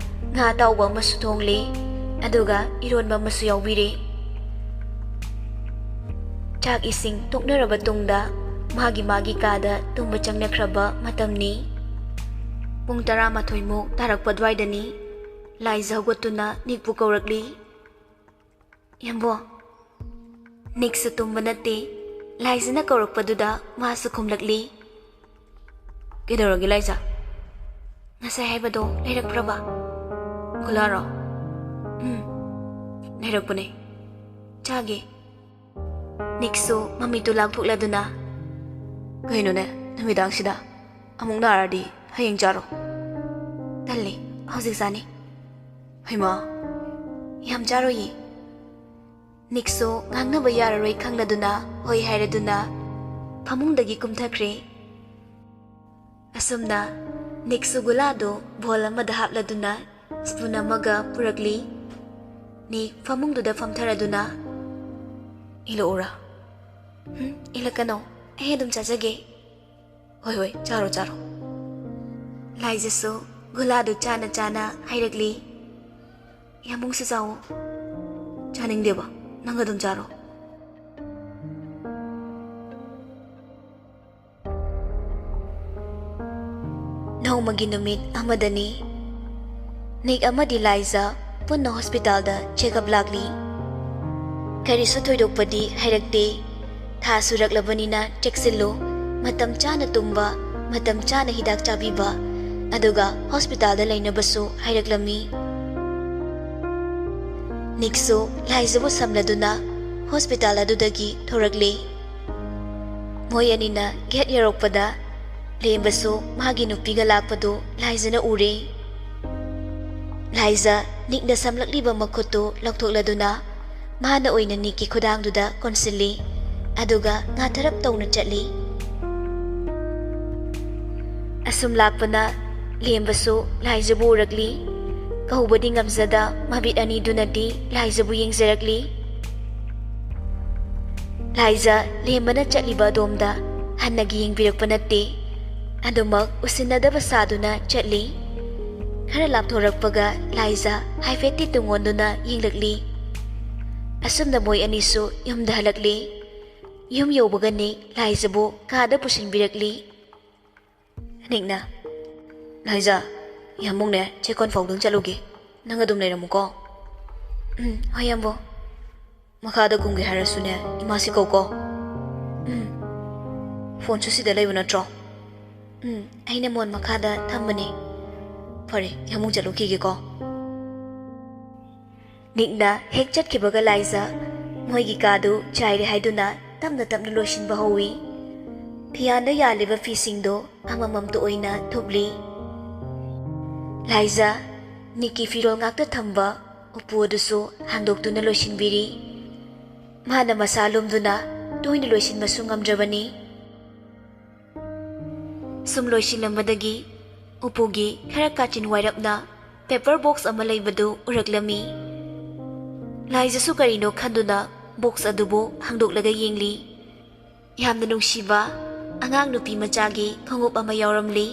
ꯉꯥ ꯑꯇꯥꯎꯕ ꯑꯃꯁꯨ ꯊꯣꯡꯂꯤ, ꯑꯗꯨꯒ ꯏꯔꯣꯟꯕ ꯑꯃꯁꯨ ꯌꯥꯎꯕꯤꯔꯦ꯫ ꯆꯥꯛ ꯏꯁꯤꯡ ꯇꯣꯛꯅꯔꯕ ꯇꯨꯡꯗ ꯃꯥꯒꯤ ꯃꯥꯒꯤ ꯀꯥꯗ ꯇꯨꯝꯕ ꯆꯪꯅꯈ꯭ꯔꯕ ꯃꯇꯝꯅꯤ꯫ ꯄꯨꯡ ꯇꯔꯥꯃꯥꯊꯣꯏꯃꯨꯛ ꯇꯥꯔꯛꯄ ꯑꯗꯨꯋꯥꯏꯗꯅꯤ꯫ ꯂꯥꯏꯖ ꯍꯧꯒꯠꯇꯨꯅ ꯅꯤꯛꯄꯨ ꯀꯧꯔꯛꯂꯤ꯫ "ꯌꯥꯝꯕꯣ꯫" ꯅꯤꯛꯁꯨ ꯇꯨꯝꯕ ꯅꯠꯇꯦ꯫ ꯂꯥꯏꯖꯅ ꯀꯧꯔꯛꯄꯗꯨꯗ ꯃꯥꯁꯨ ꯈꯨꯝꯂꯛꯂꯤ꯫ "ꯀꯩꯗꯧꯔꯒꯦ ꯂꯥꯏꯖ? ꯉꯁꯥꯏ ꯍꯥꯏꯕꯗꯣ ꯂꯩꯔꯛꯄ꯭ꯔꯕ? ꯒꯨꯂꯥꯔꯣ?" "ꯎꯝ, ꯂꯩꯔꯛꯄꯅꯦ꯫ ꯆꯥꯒꯦ꯫" ꯅꯤꯛꯁꯨ ꯃꯃꯤꯠꯇꯨ ꯂꯥꯎꯊꯣꯛꯂꯗꯨꯅ, "ꯀꯩꯅꯣꯅꯦ, ꯅꯨꯃꯤꯗꯥꯡꯁꯤꯗ? ꯑꯃꯨꯛ ꯅꯥꯔꯗꯤ ꯍꯌꯦꯡ ꯆꯥꯔꯣ꯫" "ꯇꯜꯂꯦ, ꯍꯧꯖꯤꯛ ꯆꯥꯅꯤ꯫" "ꯍꯩꯃꯥ!" "ꯌꯥꯝ ꯆꯥꯔꯣꯏꯌꯦ꯫" ꯅꯤꯛꯁꯨ ꯉꯥꯡꯅꯕ ꯌꯥꯔꯔꯣꯏ ꯈꯪꯂꯗꯨꯅ ꯍꯣꯏ ꯍꯥꯏꯔꯗꯨꯅ ꯐꯃꯨꯡꯗꯒꯤ ꯀꯨꯝꯊꯈ꯭ꯔꯦ꯫ ꯑꯁꯨꯝꯅ ꯅꯤꯛꯁꯨ ꯒꯨꯂꯥꯗꯨ ꯕꯣꯜ ꯑꯃꯗ ꯍꯥꯞꯂꯗꯨꯅ ꯁ꯭ꯄꯨꯟ ꯑꯃꯒ ꯄꯨꯔꯛꯂꯤ꯫ ꯅꯤꯛ ꯐꯃꯨꯡꯗꯨꯗ ꯐꯝꯊꯔꯗꯨꯅ, "ꯏꯜꯂꯛꯎꯔꯥ?" "ꯍꯨꯝ, ꯏꯜꯂꯛꯀꯅꯣ, ꯑꯩ ꯑꯗꯨꯝ ꯆꯥꯖꯒꯦ꯫" "ꯍꯣꯏ ꯍꯣꯏ, ꯆꯥꯔꯣ ꯆꯥꯔꯣ꯫" ꯂꯥꯏꯖꯁꯨ ꯒꯨꯂꯥꯗꯨ ꯆꯥꯅ ꯆꯥꯅ ꯍꯥꯏꯔꯛꯂꯤ꯫ "ꯌꯥꯝꯕꯨꯡꯁꯨ ꯆꯥꯎꯋꯣ꯫" "ꯆꯥꯅꯤꯡꯗꯦꯕ, ꯅꯪ ꯑꯗꯨꯝ ꯆꯥꯔꯣ꯫" ꯅꯣꯡꯃꯒꯤ ꯅꯨꯃꯤꯠ ꯑꯃꯗꯅꯤ꯫ ꯅꯤꯛ ꯑꯃꯗꯤ ꯂꯥꯏꯖ ꯄꯨꯟꯅ ꯍꯣꯁꯄꯤꯇꯥꯜꯗ ꯆꯦꯛꯑꯞ ꯂꯥꯛꯂꯤ꯫ ꯀꯔꯤꯁꯨ ꯊꯣꯏꯗꯣꯛꯄꯗꯤ ꯍꯥꯏꯔꯛꯇꯦ꯫ ꯊꯥ ꯁꯨꯔꯛꯂꯕꯅꯤꯅ ꯆꯦꯛꯁꯤꯜꯂꯨ, ꯃꯇꯝ ꯆꯥꯅ ꯇꯨꯝꯕ, ꯃꯇꯝ ꯆꯥꯅ ꯍꯤꯗꯥꯛ ꯆꯥꯕꯤꯕ, ꯑꯗꯨꯒ ꯍꯣꯁꯄꯤꯇꯥꯜꯗ ꯂꯩꯅꯕꯁꯨ ꯍꯥꯏꯔꯛꯂꯝꯃꯤ꯫ ꯅꯤꯛꯁꯨ ꯂꯥꯏꯖꯕꯨ ꯁꯝꯂꯗꯨꯅ ꯍꯣꯁꯄꯤꯇꯥꯜ ꯑꯗꯨꯗꯒꯤ ꯊꯣꯔꯛꯂꯦ꯫ ꯃꯣꯏ ꯑꯅꯤꯅ ꯒꯦꯠ ꯌꯧꯔꯛꯄꯗ ꯂꯦꯝꯕꯁꯨ ꯃꯥꯒꯤ ꯅꯨꯄꯤꯒ ꯂꯥꯛꯄꯗꯨ ꯂꯥꯏꯖꯅ ꯎꯔꯦ꯫ ꯂꯥꯏꯖ ꯅꯤꯛꯅ ꯁꯝꯂꯛꯂꯤꯕ ꯃꯈꯨꯠꯇꯨ ꯂꯧꯊꯣꯛꯂꯗꯨꯅ ꯃꯥꯅ ꯑꯣꯏꯅ ꯅꯤꯛꯀꯤ ꯈꯨꯗꯥꯡꯗꯨꯗ ꯀꯣꯟꯁꯤꯜꯂꯤ, ꯑꯗꯨꯒ ꯉꯥꯊꯔꯞ ꯇꯧꯅ ꯆꯠꯂꯤ꯫ ꯑꯁꯨꯝ ꯂꯥꯛꯄꯅ ꯂꯦꯝꯕꯁꯨ ꯂꯥꯏꯖꯕꯨ ꯎꯔꯛꯂꯤ꯫ ꯀꯧꯕꯗꯤ ꯉꯝꯖꯗ ꯃꯃꯤꯠ ꯑꯅꯤꯗꯨꯅꯗꯤ ꯂꯥꯏꯖꯕꯨ ꯌꯦꯡꯖꯔꯛꯂꯤ꯫ ꯂꯥꯏꯖ ꯂꯦꯝꯕꯅ ꯆꯠꯂꯤꯕ ꯑꯗꯣꯝꯗ ꯍꯟꯅꯒꯤ ꯌꯦꯡꯕꯤꯔꯛꯄ ꯅꯠꯇꯦ꯫ ꯑꯗꯨꯃꯛ ꯎꯁꯤꯟꯅꯗꯕ ꯁꯥꯗꯨꯅ ꯆꯠꯂꯤ꯫ ꯈꯔ ꯂꯥꯞꯊꯣꯔꯛꯄꯒ ꯂꯥꯏꯖ ꯍꯥꯏꯐꯦꯠꯇꯤ ꯇꯨꯡꯑꯣꯟꯗꯨꯅ ꯌꯦꯡꯂꯛꯂꯤ꯫ ꯑꯁꯨꯝꯅ ꯃꯣꯏ ꯑꯅꯤꯁꯨ ꯌꯨꯝꯗ ꯍꯜꯂꯛꯂꯤ꯫ ꯌꯨꯝ ꯌꯧꯕꯒ ꯅꯤꯛ ꯂꯥꯏꯖꯕꯨ ꯀꯥꯗ ꯄꯨꯁꯤꯟꯕꯤꯔꯛꯂꯤ꯫ ꯅꯤꯛꯅ, "ꯂꯥꯏꯖ, ꯌꯥꯝꯕꯨꯡꯅꯦ ꯆꯦꯛꯀꯣꯟ ꯐꯥꯎꯗꯪ ꯆꯠꯂꯨꯒꯦ꯫ ꯅꯪ ꯑꯗꯨꯝ ꯂꯩꯔꯝꯃꯨꯀꯣ꯫" "ꯎꯝ, ꯍꯣꯏ, ꯌꯥꯝꯕꯨꯡ꯫" "ꯃꯈꯥꯗ ꯀꯨꯝꯒꯦ ꯍꯥꯏꯔꯁꯨꯅꯦ, ꯏꯃꯥꯁꯤ ꯀꯧꯀꯣ꯫" "ꯎꯝ꯫ ꯐꯣꯟꯁꯨ ꯁꯤꯗ ꯂꯩꯕ ꯅꯠꯇ꯭ꯔꯣ?" "ꯎꯝ, ꯑꯩꯅ ꯃꯣꯟ ꯃꯈꯥꯗ ꯊꯝꯕꯅꯦ꯫" "ꯐꯔꯦ, ꯌꯥꯝꯕꯨꯡ ꯆꯠꯂꯨꯈꯤꯒꯦꯀꯣ꯫" ꯅꯤꯛꯅ ꯍꯦꯛ ꯆꯠꯈꯤꯕꯒ ꯂꯥꯏꯖ ꯃꯣꯏꯒꯤ ꯀꯥꯗꯨ ꯆꯥꯏꯔꯦ ꯍꯥꯏꯗꯨꯅ ꯇꯞꯅ ꯇꯞꯅ ꯂꯣꯏꯁꯤꯟꯕ ꯍꯧꯏ꯫ ꯐꯤꯌꯥꯟꯗ ꯌꯥꯜꯂꯤꯕ ꯐꯤꯁꯤꯡꯗꯣ ꯑꯃꯃꯝꯇ ꯑꯣꯏꯅ ꯊꯨꯞꯂꯤ꯫ ꯂꯥꯏꯖ ꯅꯤꯛꯀꯤ ꯐꯤꯔꯣꯜ ꯉꯥꯛꯇ ꯊꯝꯕ ꯎꯄꯨ ꯑꯗꯨꯁꯨ ꯍꯥꯡꯗꯣꯛꯇꯨꯅ ꯂꯣꯏꯁꯤꯟꯕꯤꯔꯤ꯫ ꯃꯥꯅ ꯃꯁꯥ ꯂꯨꯝꯗꯨꯅ ꯇꯣꯏꯅ ꯂꯣꯏꯁꯤꯟꯕꯁꯨ ꯉꯝꯗ꯭ꯔꯕꯅꯤ꯫ ꯁꯨꯝ ꯂꯣꯏꯁꯤꯜꯂꯝꯕꯗꯒꯤ ꯎꯄꯨꯒꯤ ꯈꯔ ꯀꯥꯆꯤꯟ ꯋꯥꯏꯔꯞꯅ ꯄꯦꯄꯔ ꯕꯣꯛꯁ ꯑꯃ ꯂꯩꯕꯗꯨ ꯎꯔꯛꯂꯝꯃꯤ꯫ ꯂꯥꯏꯖꯁꯨ ꯀꯔꯤꯅꯣ ꯈꯟꯗꯨꯅ ꯕꯣꯛꯁ ꯑꯗꯨꯕꯨ ꯍꯥꯡꯗꯣꯛꯂꯒ ꯌꯦꯡꯂꯤ꯫ ꯌꯥꯝꯅ ꯅꯨꯡꯁꯤꯕ ꯑꯉꯥꯡ ꯅꯨꯄꯤ ꯃꯆꯥꯒꯤ ꯈꯣꯡꯎꯞ ꯑꯃ ꯌꯥꯎꯔꯝꯂꯤ꯫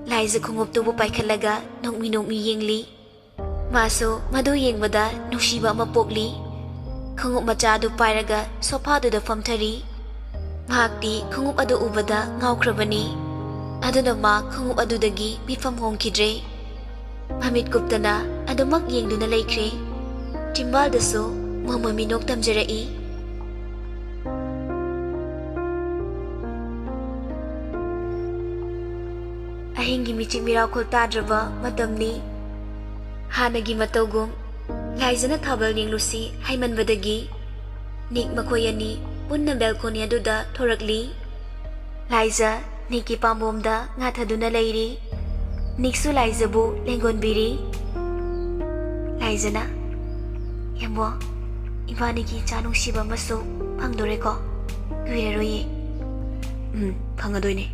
ꯂꯥꯏꯖ ꯈꯣꯡꯎꯞꯇꯨꯕꯨ ꯄꯥꯏꯈꯠꯂꯒ ꯅꯣꯛꯃꯤ ꯅꯣꯛꯃꯤ ꯌꯦꯡꯂꯤ꯫ ꯃꯥꯁꯨ ꯃꯗꯨ ꯌꯦꯡꯕꯗ ꯅꯨꯡꯁꯤꯕ ꯑꯃ ꯄꯣꯛꯂꯤ꯫ ꯈꯣꯡꯎꯞ ꯃꯆꯥ ꯑꯗꯨ ꯄꯥꯏꯔꯒ ꯁꯣꯐꯥꯗꯨꯗ ꯐꯝꯊꯔꯤ꯫ ꯃꯍꯥꯛꯇꯤ ꯈꯣꯡꯎꯞ ꯑꯗꯨ ꯎꯕꯗ ꯉꯥꯎꯈ꯭ꯔꯕꯅꯤ꯫ ꯑꯗꯨꯅ ꯃꯥ ꯈꯣꯡꯎꯞ ꯑꯗꯨꯗꯒꯤ ꯃꯤꯠꯐꯝ ꯍꯣꯡꯈꯤꯗ꯭ꯔꯦ꯫ ꯃꯃꯤꯠ ꯀꯨꯞꯇꯅ ꯑꯗꯨꯃꯛ ꯌꯦꯡꯗꯨꯅ ꯂꯩꯈ꯭ꯔꯦ꯫ ꯆꯤꯝꯕꯥꯜꯗꯁꯨ ꯃꯣꯃꯣꯃꯤ ꯅꯣꯛ ꯇꯝꯖꯔꯛꯏ꯫ ꯑꯍꯤꯡꯒꯤ ꯃꯤꯆꯤꯛ ꯃꯤꯔꯥꯎꯈꯣꯜ ꯇꯥꯗ꯭ꯔꯕ ꯃꯇꯝꯅꯤ꯫ ꯍꯥꯟꯅꯒꯤ ꯃꯇꯧꯒꯨꯝ ꯂꯥꯏꯖꯅ ꯊꯥꯕꯜ ꯌꯦꯡꯂꯨꯁꯤ ꯍꯥꯏꯃꯟꯕꯗꯒꯤ ꯅꯤꯛ ꯃꯈꯣꯏ ꯑꯅꯤ ꯄꯨꯟꯅ ꯕꯦꯜꯀꯣꯅꯤ ꯑꯗꯨꯗ ꯊꯣꯔꯛꯂꯤ꯫ ꯂꯥꯏꯖ ꯅꯤꯛꯀꯤ ꯄꯥꯝꯕꯣꯝꯗ ꯉꯥꯊꯗꯨꯅ ꯂꯩꯔꯤ꯫ ꯅꯤꯛꯁꯨ ꯂꯥꯏꯖꯕꯨ ꯂꯦꯡꯒꯣꯟꯕꯤꯔꯤ꯫ ꯂꯥꯏꯖꯅ, "ꯌꯥꯝꯕꯣ, ꯏꯕꯥꯅꯤꯒꯤ ꯏꯆꯥ ꯅꯨꯡꯁꯤꯕ ꯑꯃꯁꯨ ꯐꯪꯗꯣꯔꯦꯀꯣ? ꯀꯨꯏꯔꯔꯣꯏꯌꯦ꯫" "ꯎꯝ, ꯐꯪꯉꯗꯣꯏꯅꯦ꯫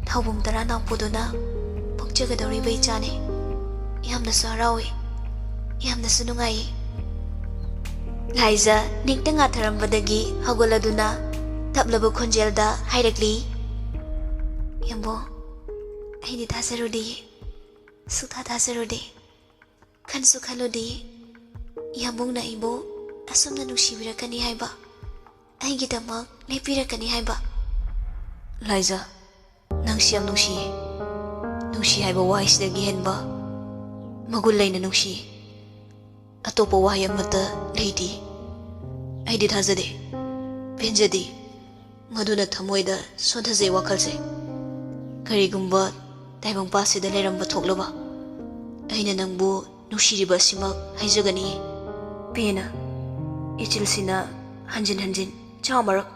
ꯊꯧꯕꯨꯝ ꯇꯔꯥ ꯅꯥꯎꯄꯨꯗꯨꯅ ꯄꯣꯛꯆꯒꯗꯧꯔꯤꯕ ꯏꯆꯥꯅꯦ꯫ ꯌꯥꯝꯅꯁꯨ ꯍꯔꯥꯎꯏ, ꯌꯥꯝꯅꯁꯨ ꯅꯨꯡꯉꯥꯏꯌꯦ꯫" ꯂꯥꯏꯖ ꯅꯤꯛꯇ ꯉꯥꯊꯔꯝꯕꯗꯒꯤ ꯍꯧꯒꯠꯂꯗꯨꯅ ꯇꯞꯂꯕ ꯈꯣꯟꯖꯦꯜꯗ ꯍꯥꯏꯔꯛꯂꯤ, "ꯌꯥꯝꯕꯣ, ꯑꯩꯗꯤ ꯊꯥꯖꯔꯨꯗꯤꯌꯦ, ꯁꯨꯛꯊꯥ ꯊꯥꯖꯔꯨꯗꯦ꯫ ꯈꯟꯁꯨ ꯈꯜꯂꯨꯗꯦ, ꯌꯥꯝꯕꯨꯡꯅ ꯑꯩꯕꯨ ꯑꯁꯨꯝꯅ ꯅꯨꯡꯁꯤꯕꯤꯔꯛꯀꯅꯤ ꯍꯥꯏꯕ, ꯑꯩꯒꯤꯗꯃꯛ ꯂꯦꯞꯄꯤꯔꯛꯀꯅꯤ ꯍꯥꯏꯕ꯫" "ꯂꯥꯏꯖ, ꯅꯪꯁꯤ ꯌꯥꯝ ꯅꯨꯡꯁꯤꯌꯦ꯫ ꯅꯨꯡꯁꯤ ꯍꯥꯏꯕ ꯋꯥꯍꯩꯁꯤꯗꯒꯤ ꯍꯦꯟꯕ ꯃꯒꯨꯟ ꯂꯩꯅ ꯅꯨꯡꯁꯤ ꯑꯇꯣꯞꯄ ꯋꯥꯍꯩ ꯑꯃꯠꯇ ꯂꯩꯇꯦ꯫ ꯑꯩꯗꯤ ꯊꯥꯖꯗꯦ, ꯄꯦꯟꯖꯗꯦ꯫ ꯃꯗꯨꯅ ꯊꯃꯣꯏꯗ ꯁꯣꯟꯊꯖꯩ ꯋꯥꯈꯜꯁꯦ꯫ ꯀꯔꯤꯒꯨꯝꯕ ꯇꯥꯏꯕꯪꯄꯥꯁꯤꯗ ꯂꯩꯔꯝꯕ ꯊꯣꯛꯂꯕ ꯑꯩꯅ ꯅꯪꯕꯨ ꯅꯨꯡꯁꯤꯔꯤꯕ ꯑꯁꯤꯃꯛ ꯍꯥꯏꯖꯒꯅꯤ꯫" ꯄꯦꯅ ꯏꯆꯤꯜꯁꯤꯅ ꯍꯟꯖꯤꯟ ꯍꯟꯖꯤꯟ ꯆꯥꯝꯃꯔꯛ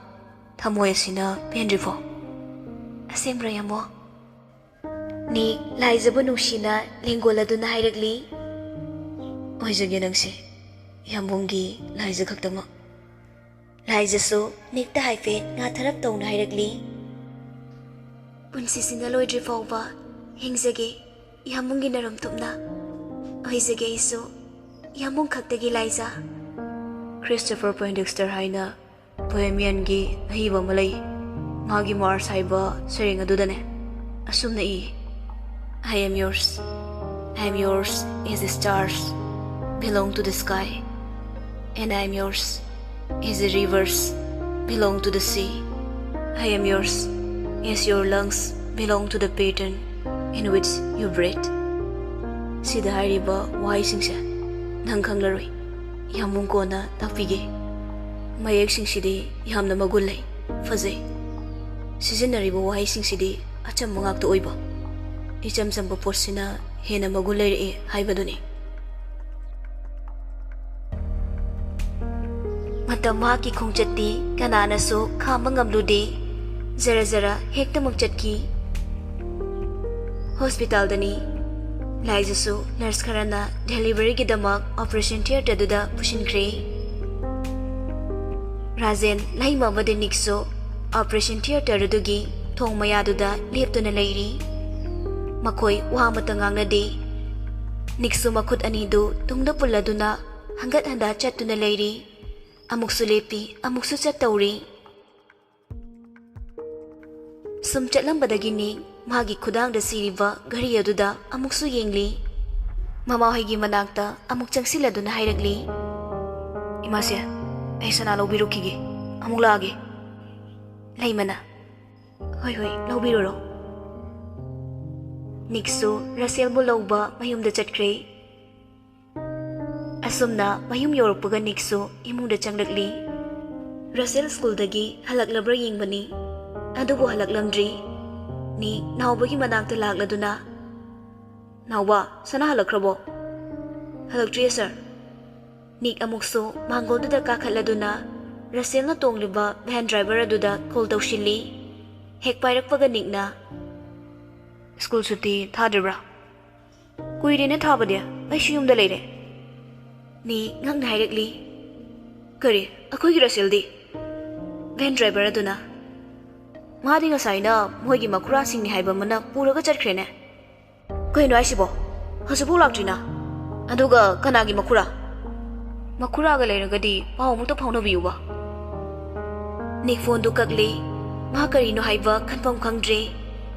ꯊꯃꯣꯏ ꯑꯁꯤꯅ ꯄꯦꯟꯗ꯭ꯔꯤꯐꯥꯎ꯫ "ꯑꯁꯦꯡꯕ꯭ꯔꯥ, ꯌꯥꯝꯕꯣ?" ꯅꯤꯛ ꯂꯥꯏꯖꯕꯨ ꯅꯨꯡꯁꯤꯅ ꯂꯦꯡꯒꯣꯜꯂꯗꯨꯅ ꯍꯥꯏꯔꯛꯂꯤ, "ꯑꯣꯏꯖꯒꯦ ꯅꯪꯁꯦ, ꯌꯥꯝꯕꯨꯡꯒꯤ ꯂꯥꯏꯖ ꯈꯛꯇꯃꯛ꯫" ꯂꯥꯏꯖꯁꯨ ꯅꯤꯛꯇ ꯍꯥꯏꯐꯦꯠ ꯉꯥꯊꯔꯞ ꯇꯧꯅ ꯍꯥꯏꯔꯛꯂꯤ, "ꯄꯨꯟꯁꯤꯁꯤꯅ ꯂꯣꯏꯗ꯭ꯔꯤ ꯐꯥꯎꯕ ꯍꯤꯡꯖꯒꯦ, ꯌꯥꯝꯕꯨꯡꯒꯤ ꯅꯔꯨꯝ ꯊꯨꯞꯅ ꯑꯣꯏꯖꯒꯦ ꯑꯩꯁꯨ, ꯌꯥꯝꯕꯨꯡ ꯈꯛꯇꯒꯤ ꯂꯥꯏꯖ꯫" ꯈ꯭ꯔꯤꯁꯇꯣꯐꯔ ꯄꯣꯏꯟꯗꯦꯛꯁꯇꯔ ꯍꯥꯏꯅ ꯕꯣꯍꯦꯃꯤꯌꯟꯒꯤ ꯑꯏꯕ ꯑꯃ ꯂꯩ꯫ ꯃꯥꯒꯤ ꯃꯥꯔꯁ ꯍꯥꯏꯕ ꯁꯩꯔꯦꯡ ꯑꯗꯨꯗꯅꯦ ꯑꯁꯨꯝꯅ E, "I am yours. I am yours as the stars belong to the sky, and I am yours as the rivers belong to the sea. I am yours as your lungs belong to the pattern in which you breathe." ꯁꯤꯗ ꯍꯥꯏꯔꯤꯕ ꯋꯥꯍꯩꯁꯤꯡꯁꯦ ꯅꯪ ꯈꯪꯂꯔꯣꯏ꯫ ꯌꯥꯝꯕꯨꯡ ꯀꯣꯟꯅ ꯇꯥꯛꯄꯤꯒꯦ꯫ ꯃꯌꯦꯛꯁꯤꯡꯁꯤꯗꯤ ꯌꯥꯝꯅ ꯃꯒꯨꯟ ꯂꯩ, ꯐꯖꯩ꯫ ꯁꯤꯖꯤꯟꯅꯔꯤꯕ ꯋꯥꯍꯩꯁꯤꯡꯁꯤꯗꯤ ꯑꯆꯝꯕ ꯉꯥꯛꯇ ꯑꯣꯏꯕ, ꯏꯆꯝ ꯆꯝꯕ ꯄꯣꯠꯁꯤꯅ ꯍꯦꯟꯅ ꯃꯒꯨꯟ ꯂꯩꯔꯛꯏ ꯍꯥꯏꯕꯗꯨꯅꯤ꯫ ꯃꯇꯝ ꯃꯍꯥꯛꯀꯤ ꯈꯣꯡꯆꯠꯇꯤ ꯀꯅꯥꯅꯁꯨ ꯈꯥꯝꯕ ꯉꯝꯂꯨꯗꯦ꯫ ꯖꯔ ꯖꯔ ꯍꯦꯛꯇꯃꯛ ꯆꯠꯈꯤ꯫ ꯍꯣꯁꯄꯤꯇꯥꯜꯗꯅꯤ꯫ ꯂꯥꯏꯖꯁꯨ ꯅꯔꯁ ꯈꯔꯅ ꯗꯦꯂꯤꯚꯔꯤꯒꯤꯗꯃꯛ ꯑꯣꯄꯔꯦꯁꯟ ꯊꯤꯌꯦꯇꯔꯗꯨꯗ ꯄꯨꯁꯤꯟꯈ꯭ꯔꯦ꯫ ꯔꯥꯖꯦꯟ, ꯂꯩꯃ ꯑꯃꯗꯤ ꯅꯤꯛꯁꯨ ꯑꯣꯄꯔꯦꯁꯟ ꯊꯤꯌꯦꯇꯔ ꯑꯗꯨꯒꯤ ꯊꯣꯡ ꯃꯌꯥꯗꯨꯗ ꯂꯦꯞꯇꯨꯅ ꯂꯩꯔꯤ꯫ ꯃꯈꯣꯏ ꯋꯥ ꯑꯃꯠꯇ ꯉꯥꯡꯅꯗꯦ꯫ ꯅꯤꯛꯁꯨ ꯃꯈꯨꯠ ꯑꯅꯤꯗꯨ ꯇꯨꯡꯗ ꯄꯨꯜꯂꯗꯨꯅ ꯍꯟꯒꯠ ꯍꯟꯗ ꯆꯠꯇꯨꯅ ꯂꯩꯔꯤ꯫ ꯑꯃꯨꯛꯁꯨ ꯂꯦꯞꯄꯤ, ꯑꯃꯨꯛꯁꯨ ꯆꯠꯇꯧꯔꯤ꯫ ꯁꯨꯝ ꯆꯠꯂꯝꯕꯗꯒꯤꯅꯤ ꯃꯥꯒꯤ ꯈꯨꯗꯥꯡꯗ ꯁꯤꯔꯤꯕ ꯘꯔꯤ ꯑꯗꯨꯗ ꯑꯃꯨꯛꯁꯨ ꯌꯦꯡꯂꯤ꯫ ꯃꯃꯥꯍꯣꯏꯒꯤ ꯃꯅꯥꯛꯇ ꯑꯃꯨꯛ ꯆꯪꯁꯤꯜꯂꯗꯨꯅ ꯍꯥꯏꯔꯛꯂꯤ, "ꯏꯃꯥꯁꯦ, ꯑꯩ ꯁꯅꯥ ꯂꯧꯕꯤꯔꯨꯈꯤꯒꯦ, ꯑꯃꯨꯛ ꯂꯥꯛꯑꯒꯦ꯫" ꯂꯩꯃꯅ, "ꯍꯣꯏ, ꯍꯣꯏ, ꯂꯧꯕꯤꯔꯨꯔꯣ꯫" ꯅꯤꯛꯁꯨ ꯔꯁꯦꯜꯕꯨ ꯂꯧꯕ ꯃꯌꯨꯝꯗ ꯆꯠꯈ꯭ꯔꯦ꯫ ꯑꯁꯨꯝꯅ ꯃꯌꯨꯝ ꯌꯧꯔꯛꯄꯒ ꯅꯤꯛꯁꯨ ꯏꯃꯨꯡꯗ ꯆꯪꯂꯛꯂꯤ꯫ ꯔꯁꯦꯜ ꯁ꯭ꯀꯨꯜꯗꯒꯤ ꯍꯜꯂꯛꯂꯕ꯭ꯔꯥ ꯌꯦꯡꯕꯅꯤ, ꯑꯗꯨꯕꯨ ꯍꯜꯂꯛꯂꯝꯗ꯭ꯔꯤ꯫ ꯅꯤꯛ ꯅꯥꯎꯕꯒꯤ ꯃꯅꯥꯛꯇ ꯂꯥꯛꯂꯗꯨꯅ, "ꯅꯥꯎꯕ, ꯁꯅꯥ ꯍꯜꯂꯛꯈ꯭ꯔꯕꯣ?" "ꯍꯜꯂꯛꯇ꯭ꯔꯤꯌꯦ, ꯁꯥꯔ꯫" ꯅꯤꯛ ꯑꯃꯨꯛꯁꯨ ꯃꯥꯡꯒꯣꯜꯗꯨꯗ ꯀꯥꯈꯠꯂꯗꯨꯅ ꯔꯁꯦꯜꯅ ꯇꯣꯡꯂꯤꯕ ꯚꯦꯟ ꯗ꯭ꯔꯥꯏꯚꯔ ꯑꯗꯨꯗ ꯀꯣꯜ ꯇꯧꯁꯤꯜꯂꯤ꯫ ꯍꯦꯛ ꯄꯥꯏꯔꯛꯄꯒ ꯅꯤꯛꯅ, "ꯁ꯭ꯀꯨꯜ ꯁꯨꯇꯤ ꯊꯥꯗ꯭ꯔꯤꯕ꯭ꯔꯥ?" "ꯀꯨꯏꯔꯦꯅ ꯊꯥꯕꯗꯤ, ꯑꯩꯁꯨ ꯌꯨꯝꯗ ꯂꯩꯔꯦ꯫" ꯅꯤꯛ ꯉꯛꯅ ꯍꯥꯏꯔꯛꯂꯤ꯫ "ꯀꯔꯤ, ꯑꯩꯈꯣꯏꯒꯤ ꯔꯁꯦꯜꯗꯤ?" ꯚꯦꯟ ꯗ꯭ꯔꯥꯏꯚꯔ ꯑꯗꯨꯅ, "ꯃꯥꯗꯤ ꯉꯁꯥꯏꯅ ꯃꯣꯏꯒꯤ ꯃꯈꯨꯔꯥꯁꯤꯡꯅꯤ ꯍꯥꯏꯕ ꯑꯃꯅ ꯄꯨꯔꯒ ꯆꯠꯈ꯭ꯔꯦꯅꯦ꯫" "ꯀꯩꯅꯣ ꯍꯥꯏꯁꯤꯕꯣ? ꯍꯧꯖꯤꯛꯐꯥꯎ ꯂꯥꯛꯇ꯭ꯔꯤꯅ? ꯑꯗꯨꯒ ꯀꯅꯥꯒꯤ ꯃꯈꯨꯔꯥ? ꯃꯈꯨꯔꯥꯒ ꯂꯩꯔꯒꯗꯤ ꯄꯥꯎ ꯑꯃꯨꯛꯇ ꯐꯥꯎꯅꯕꯤꯌꯨꯕ꯫" ꯅꯤꯛ ꯐꯣꯟꯗꯨ ꯀꯛꯂꯤ꯫ ꯃꯥ ꯀꯔꯤꯅꯣ ꯍꯥꯏꯕ ꯈꯟꯐꯝ ꯈꯪꯗ꯭ꯔꯦ꯫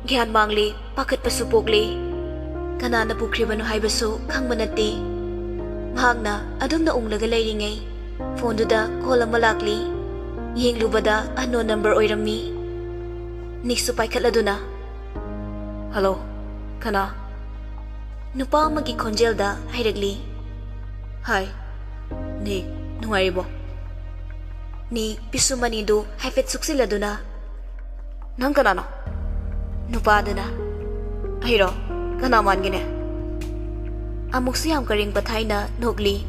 ꯒ꯭ꯌꯥꯟ ꯃꯥꯡꯂꯦ, ꯄꯥꯈꯠꯄꯁꯨ ꯄꯣꯛꯂꯦ꯫ ꯀꯅꯥꯅ ꯄꯨꯈ꯭ꯔꯤꯕꯅꯣ ꯍꯥꯏꯕꯁꯨ ꯈꯪꯕ ꯅꯠꯇꯦ꯫ ꯃꯍꯥꯛꯅ ꯑꯗꯨꯝꯅ ꯎꯪꯂꯒ ꯂꯩꯔꯤꯉꯩ, ꯐꯣꯟꯗꯨꯗ ꯀꯣꯜ ꯑꯃ ꯂꯥꯛꯂꯤ꯫ ꯌꯦꯡꯂꯨꯕꯗ unknown number ꯑꯣꯏꯔꯝꯃꯤ꯫ ꯅꯤꯛꯁꯨ ꯄꯥꯏꯈꯠꯂꯗꯨꯅ, "ꯍꯜꯂꯣ, ꯀꯅꯥ?" ꯅꯨꯄꯥ ꯑꯃꯒꯤ ꯈꯣꯟꯖꯦꯜꯗ ꯍꯥꯏꯔꯛꯂꯤ꯫ "ꯍꯥꯏ, ꯅꯤꯛ, ꯅꯨꯡꯉꯥꯏꯔꯤꯕꯣ?" ꯅꯤꯛ ꯄꯤꯁꯨꯝ ꯑꯅꯤꯗꯨ ꯍꯥꯏꯐꯦꯠ ꯁꯨꯛꯆꯤꯜꯂꯗꯨꯅ, "ꯅꯪ ꯀꯅꯥꯅꯣ?" ꯅꯨꯄꯥꯗꯨꯅ, "ꯑꯩꯔꯣ? ꯀꯅꯥ ꯃꯥꯟꯒꯦꯅꯦ?" ꯑꯃꯨꯛꯁꯨ ꯌꯥꯝ ꯀꯔꯦꯡ ꯄꯊꯥꯏꯅ ꯅꯣꯛꯂꯤ꯫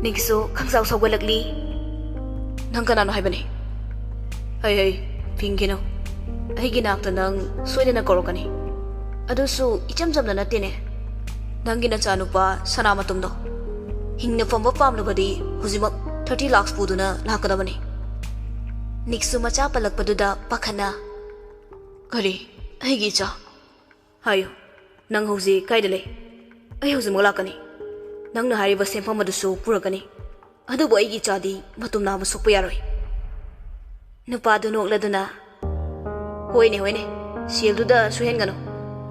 ꯅꯤꯛꯁꯨ ꯈꯪꯁꯥꯎ ꯁꯥꯎꯒꯠꯂꯛꯂꯤ꯫ "ꯅꯪ ꯀꯅꯥꯅꯣ ꯍꯥꯏꯕꯅꯤ?" "ꯍꯩ ꯍꯩ, ꯐꯤꯡꯈꯤꯅꯨ꯫ ꯑꯩꯒꯤ ꯅꯥꯛꯇ ꯅꯪ ꯁꯣꯏꯗꯅ ꯀꯧꯔꯛꯀꯅꯤ꯫ ꯑꯗꯨꯁꯨ ꯏꯆꯝ ꯆꯝꯅ ꯅꯠꯇꯦꯅꯦ꯫ ꯅꯪꯒꯤ ꯅꯆꯥꯅꯨꯄꯥ ꯁꯅꯥꯃꯇꯨꯝꯗꯣ ꯍꯤꯡꯅ ꯐꯝꯕ ꯄꯥꯝꯂꯕꯗꯤ ꯍꯧꯖꯤꯛꯃꯛ thirty lakhs ꯄꯨꯗꯨꯅ ꯂꯥꯛꯀꯗꯕꯅꯤ꯫" ꯅꯤꯛꯁꯨ ꯃꯆꯥ ꯄꯜꯂꯛꯄꯗꯨꯗ ꯄꯥꯈꯠꯅ, "ꯀꯔꯤ? ꯑꯩꯒꯤ ꯏꯆꯥ? ꯍꯥꯏꯌꯨ, ꯅꯪ ꯍꯧꯖꯤꯛ ꯀꯥꯏꯗ ꯂꯩ? ꯑꯩ ꯍꯧꯖꯤꯛꯃꯛ ꯂꯥꯛꯀꯅꯤ꯫ ꯅꯪꯅ ꯍꯥꯏꯔꯤꯕ ꯁꯦꯟꯐꯝ ꯑꯗꯨꯁꯨ ꯄꯨꯔꯛꯀꯅꯤ꯫ ꯑꯗꯨꯕꯨ ꯑꯩꯒꯤ ꯏꯆꯥꯗꯤ ꯃꯇꯨꯝ ꯅꯥꯕ ꯁꯣꯛꯄ ꯌꯥꯔꯣꯏ꯫" ꯅꯨꯄꯥꯗꯨ ꯅꯣꯛꯂꯗꯨꯅ, "ꯍꯣꯏꯅꯦ, ꯍꯣꯏꯅꯦ, ꯁꯦꯜꯗꯨꯗ ꯁꯣꯏꯍꯟꯒꯅꯨ꯫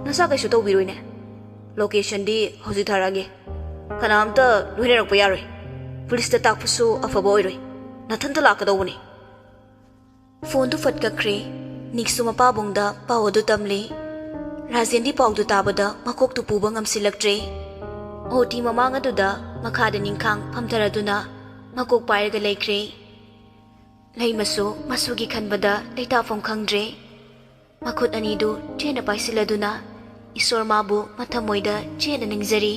ꯅꯆꯥ ꯀꯩꯁꯨ ꯇꯧꯕꯤꯔꯣꯏꯅꯦ꯫ Locationꯗꯤ ꯍꯧꯖꯤꯛ ꯊꯥꯔꯛꯑꯒꯦ꯫ ꯀꯅꯥꯝꯇ ꯂꯣꯏꯅꯔꯛꯄ ꯌꯥꯔꯣꯏ꯫ ꯄꯨꯂꯤꯁꯇ ꯇꯥꯛꯄꯁꯨ ꯑꯐꯕ ꯑꯣꯏꯔꯣꯏ꯫ ꯅꯊꯟꯇ ꯂꯥꯛꯀꯗꯧꯕꯅꯤ꯫" ꯐꯣꯟꯗꯨ ꯐꯠ ꯀꯛꯈ꯭ꯔꯦ꯫ ꯅꯤꯛꯁꯨ ꯃꯄꯥꯕꯨꯡꯗ ꯄꯥꯎ ꯑꯗꯨ ꯇꯝꯂꯦ꯫ ꯔꯥꯖꯦꯟꯗꯤ ꯄꯥꯎꯗꯨ ꯇꯥꯕꯗ ꯃꯀꯣꯛꯇꯨ ꯄꯨꯕ ꯉꯝꯁꯤꯜꯂꯛꯇ꯭ꯔꯦ꯫ ꯑꯣꯇꯤ ꯃꯃꯥꯡ ꯑꯗꯨꯗ ꯃꯈꯥꯗ ꯅꯤꯡꯈꯥꯡ ꯐꯝꯊꯔꯗꯨꯅ ꯃꯀꯣꯛ ꯄꯥꯏꯔꯒ ꯂꯩꯈ꯭ꯔꯦ꯫ ꯂꯩꯃꯁꯨ ꯃꯁꯨꯒꯤ ꯈꯟꯕꯗ ꯂꯩꯇꯥꯐꯝ ꯈꯪꯗ꯭ꯔꯦ꯫ ꯃꯈꯨꯠ ꯑꯅꯤꯗꯨ ꯆꯦꯠꯅ ꯄꯥꯏꯁꯤꯜꯂꯗꯨꯅ ꯏꯁꯣꯔ ꯃꯥꯕꯨ ꯃꯊꯃꯣꯏꯗ ꯆꯦꯠꯅ ꯅꯤꯡꯖꯔꯤ꯫